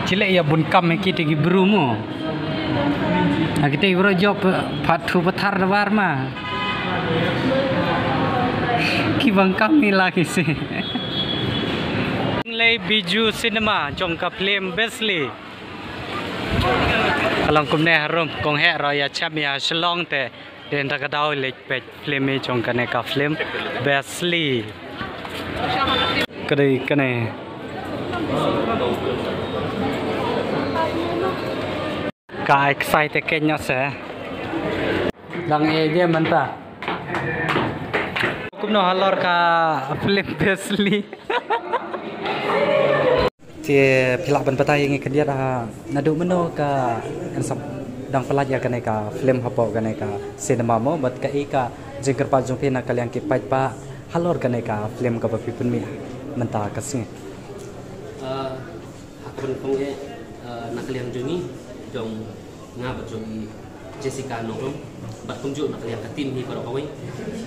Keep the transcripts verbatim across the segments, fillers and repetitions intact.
Chile ya bun kam ki te ki bru mo. Ha ki te bru jop pat thu pathar da bar ma. Ki bang kam ni la ki si. Lei Bijou Cinema jong ka film Besli. Ka long kumne harum kong heh ro ya cham ya Shillong te. Den da ka daw lek pek film i jong kane ka film Besli. Ka dei kane. Ka excite kenya se. Dang e je mynta. Kumno halor ka film Besli. Te phi lah ban batai ïa ngi khyndiat ha naduh mynno ka, yn sa dang pynlait ïa kane ka film hapoh kane ka cinema mo, bad kaei ka jingkyrpad jong phi na ka liang ki paidbah halor kane ka film kaba phi pynmih mynta ka sngi? Ah, ha kaba nyngkong eh, ah, na ka liang jong ngi, jong nga bad jong i Jessica Nongrum bad kumjuh na ka liang ka team hi baroh kawei.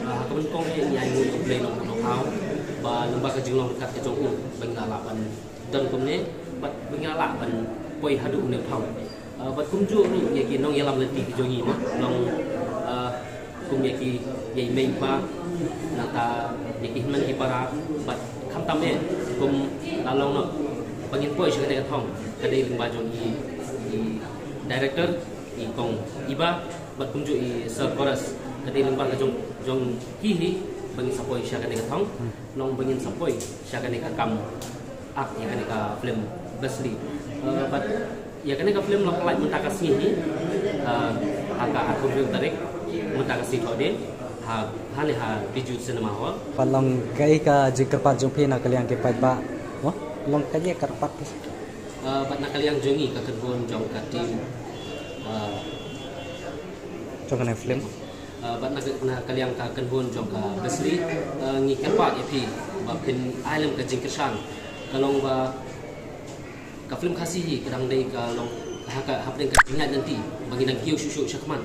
Ah, ha kaba nyngkong eh ngi ai nguh ïa U Blei Nongbuh Nongthaw ba lyngba ka jinglong ryngkat ka jong u ba ngi la lah ban don kumne bad ba ngi la lah ban poi haduh une u thaw. Ah, bad kumjuh ruh ïa ki nongïalam lynti ki jong ngi mo, long, ah, kum ïa ki, ïa i mei i pa, nangta ïa ki hynmen ki para, bad khamtam eh kum la long noh ba ngin poi sha kane ka thong, ka dei lyngba jong i, i director, i kong Iba bad kumjuh i Sir Chorus, ka dei lyngba ka jong, jong ki hi ba ngin sa poi sha kane ka thong. Long ba ngin sa poi sha kane ka kam ak ïa kane ka film Besli. Eh, bad ïa kane ka film la pynlait mynta ka sngi hi, eh, ha ka arphew hynriew tarik mynta ka sngi Thohdieng ha, hangne ha Bijou Cinema Hall. Pat long kaei ka jingkyrpad jong phi na ka liang ki paidbah? Mo? Long kaei ka kyrpad? Eh, bad na ka liang jong ngi ka kynhun jong ka team, eh, jong kane film. Eh, bad na ka, na ka liang ka kynhun jong ka Besli, eh, ngi kyrpad ïa phi ba phin ai lem ka jingkyrshan. Ka long ba ka film Khasi hi ka dang dei ka long ha ka hapdeng ka jingïaid lynti ba ngi dang kiew shuh shuh shakhmat.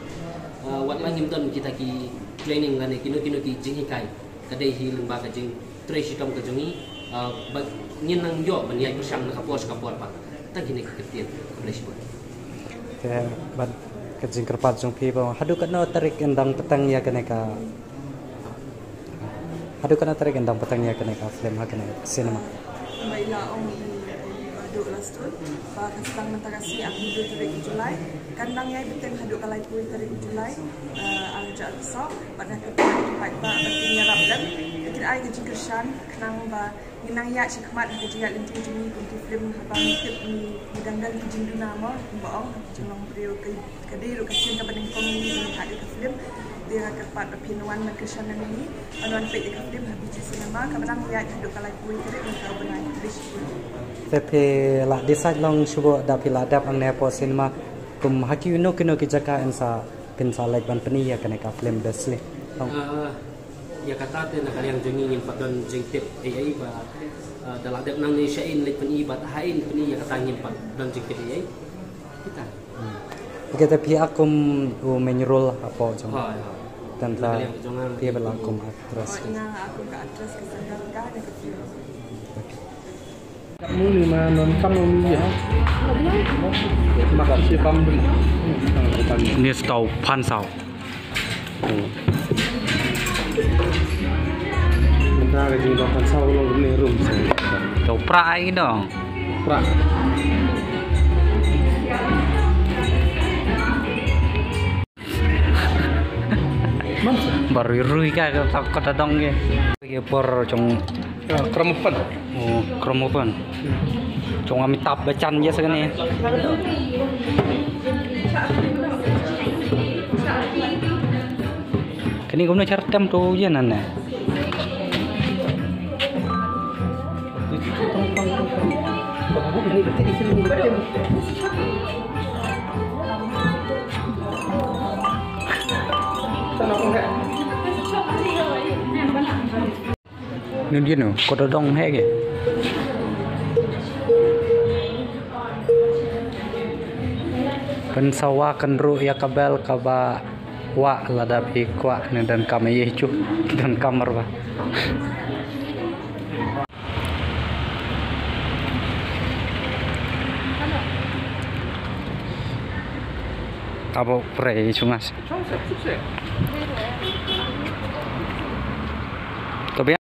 Eh, wat la ngim don kita ki training lane kino kino ki jinghikai, ka dei hi lyngba ka jingtrei shitom ka jong ngi, ah, ba ngin nang ïoh ban ïaid pyrshang na ka por sha ka por pat. Tang kine ki kyntien, khublei shibun. Te bad ka jingkyrpad jong phi ba haduh katno tarik yn dang bteng ïa kane ka, haduh katno tarik yn dang bteng ïa kane ka film ha kane cinema? Ba i la ong i Bah Duh last week ba ka sdang mynta ka sngi arphew hynriew tarik u July. Kan dang ïai bteng haduh ka laiphew tarik u July, eh, ar hajar arphew saw. Bad nga kyrpad ïa ki paidbah ba kin ïarap lem, ba kin ai ka jingkyrshan khnang ba ngin nang ïaid shakhmat ha ka jingïaid lynti jong ngi kum ki film, haba ngi tip ngi, ngi dang don ki jingduna mo, kumba ong, jinglong briew ka, ka dei ruh ka sien kaba nyngkong ngi, ngi ïaid ïa ka film. Te nga kyrpad ba phin wan ban kyrshan ïa ngi, ban wan peit ïa ka film ha Bijou Cinema kaba dang ïaid haduh ka laiphew tarik mynta u bnai. Khublei shibun. Te phi la decide long shuh da phi la dep hangne hapoh cinema, kum ha kino kino ki jaka yn sa, phin sa leit ban pyni ïa kane ka film Besli? Long. Ah, ïa kata te na ka liang jong ngi ngim pat don jingtip ei ei ba, ah, da la dep nangne sha ei leit pyni bad ha ei pyni, ïa kata ngim pat don jingtip ei ei. Kita. Hmm. Ïa kata phi ak kum u main role hapoh jong. Ha, ïa. Tang na ka liang jong nga phi ba la kum actress. Oh, nga ak kum ka actress ka Sandra ka na ka film. Okay. Muni ma non kam muni ya. Mak si pam. Ni stau phan sau. Mynta ka jingdon phan sau long ne rum sa. Tau pra ai dong. Pra. Ba rui rui ka, ka, ka, ka dong ke. Ke por jong, ah, Chromopon. Oh, Chromopon. Jong Amitabh Bachchan je sa kane. Kane kumno char tem to je nan ne. Nun dien u, ko dodong he ke. Pynsawa kynruh ïa ka bel kaba wah lada phi kwah ne donkam ïa chu, donkam marwa. Abo pray chungas. To bia.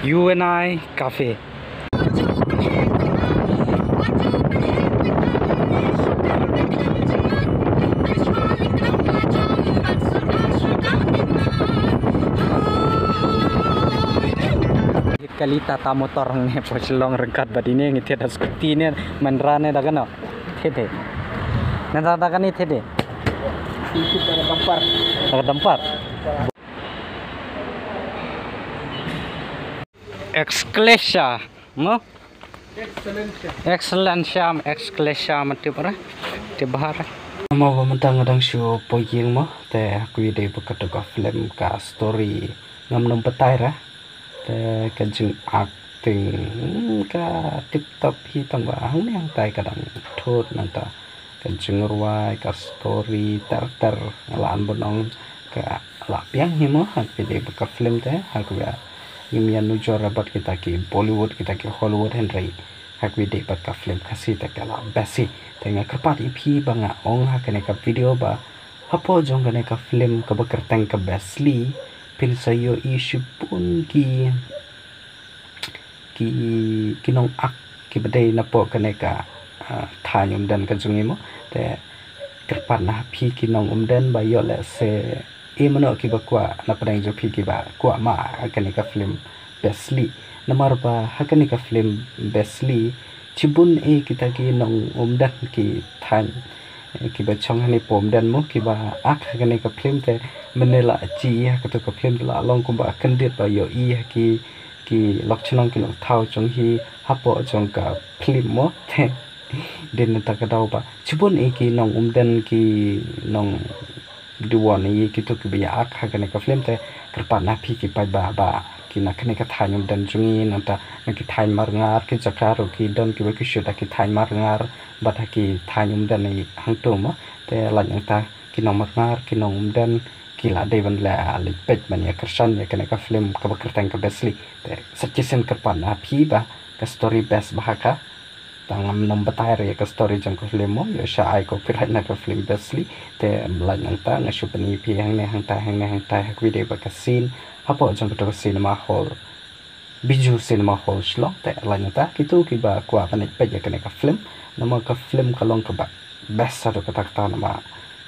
U and I Cafe. Kali Tata motor ne pochlong rengkat badine ngi thied scooty ne Mahindra ne daga no. Thied. Ne daga ni thied. Daga dampar. Exclasia, mo? Exclasia, Exclasia, mati para, ti bahar. Mo ba mentang adang shu poying mo, te aku ide buka tu ka film ka story ngam nom batai ra. Te ka jing acting, hmm, ka tip top hi tang ba hang ni hang tai ka dang thut nang ta. Ka jingrwai, ka story, ter ter, la an bunong, ka la piang hi mo, ha ka video ba ka film te, ha ka ba ngim ïa nujor rabat kita ki Bollywood, kita ki Hollywood hynrei. Ha ka video ba ka film Khasi te ka la best hi. Te nga kyrpad ïa phi ba nga ong ha kane ka video ba hapoh jong kane ka film kaba kyrteng ka Besli, phin sa ïohi shibun ki ki, ki nong ak, ki ba dei napoh kane ka, ah, thaiñ Umden ka jong i mo. Te kyrpad na ha phi ki nong Umden ba ïoh lehse i mano ki ba kwah na pdeng jong phi ki ba kwah ma ha kane ka film Besli. Namar ba ha kane ka film Besli, shibun i kita ki nong Umden ki thaiñ, eh, ki ba chong hani pom den mo, ki ba ak ha kane ka film te, mynne la chi ha katu ka film te la long kumba kyndit ba ïohi ha ki, ki lok chnong ki lok thaw jong hi hapoh jong ka film mo. Te din na ta ka daw ba shibun i ki nong Umden ki nong Duwon i kitu ki ba ïa ak ha kane ka film te kyrpad na phi ki paidbah ba ki na kane ka thaiñ Umden jong i nang ta na ki thaiñ Marngar ki jaka ruh ki don ki ba ki shoot ha ki thaiñ Marngar bad ha ki thaiñ Umden i hangto mo. Te la nang ta ki nong Marngar ki nong Umden ki la dei ban la leit peit ban ïa kyrshan ïa kane ka film kaba kyrteng ka Besli. Te sa chisien kyrpad na phi ba ka story best ba ha ka Tang ngam nang batai re ka story jong ka film mo, ïoh sha ai copyright na ka film Besli. Te la nang ta nga shu pyni phi hangne hangtai hangne hangtai ha ka video ba ka scene hapoh jong ka to cinema hall, Bijou Cinema Hall Shillong. Te la nang ta kitu ki ba kwah ban peit ïa kane ka film, namar ka film ka long kaba best sa to kata kata namar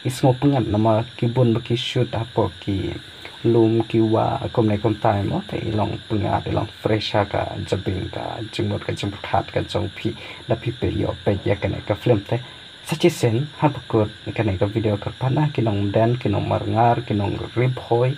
i sngewpyngngad namar ki bun ba ki shoot hapoh ki lum ki wah kumne kumtai mo, te i long pyngngad i long fresh ha ka jabieng ka jingmut ka jingpyrkhat ka jong phi da phi peit ïoh peit ïa kane ka film. Te sa chisien ha ba kut kane ka video kyrpad na ki nong Umden ki nong Marngar ki nong Ri Bhoi,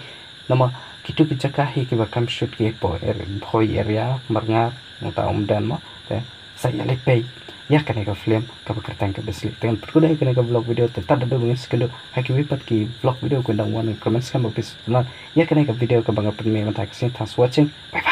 namar kitu ki jaka hi ki ba kam shoot ki hapoh Ri Bhoi area Marngar nangta Umden mo. Te sa ïa leit peit ïa kane ka film kaba kyrteng ka Besli. Te ngan pynkut ïa kane ka vlog video te tad haduh ba ngin sa ïakynduh ha kiwei pat ki vlog video, kyndoh wan comment skhem ba phi sngewtynnat ïa kane ka video kaba nga pynmih mynta ka sngi. Thanks for watching. Bye bye.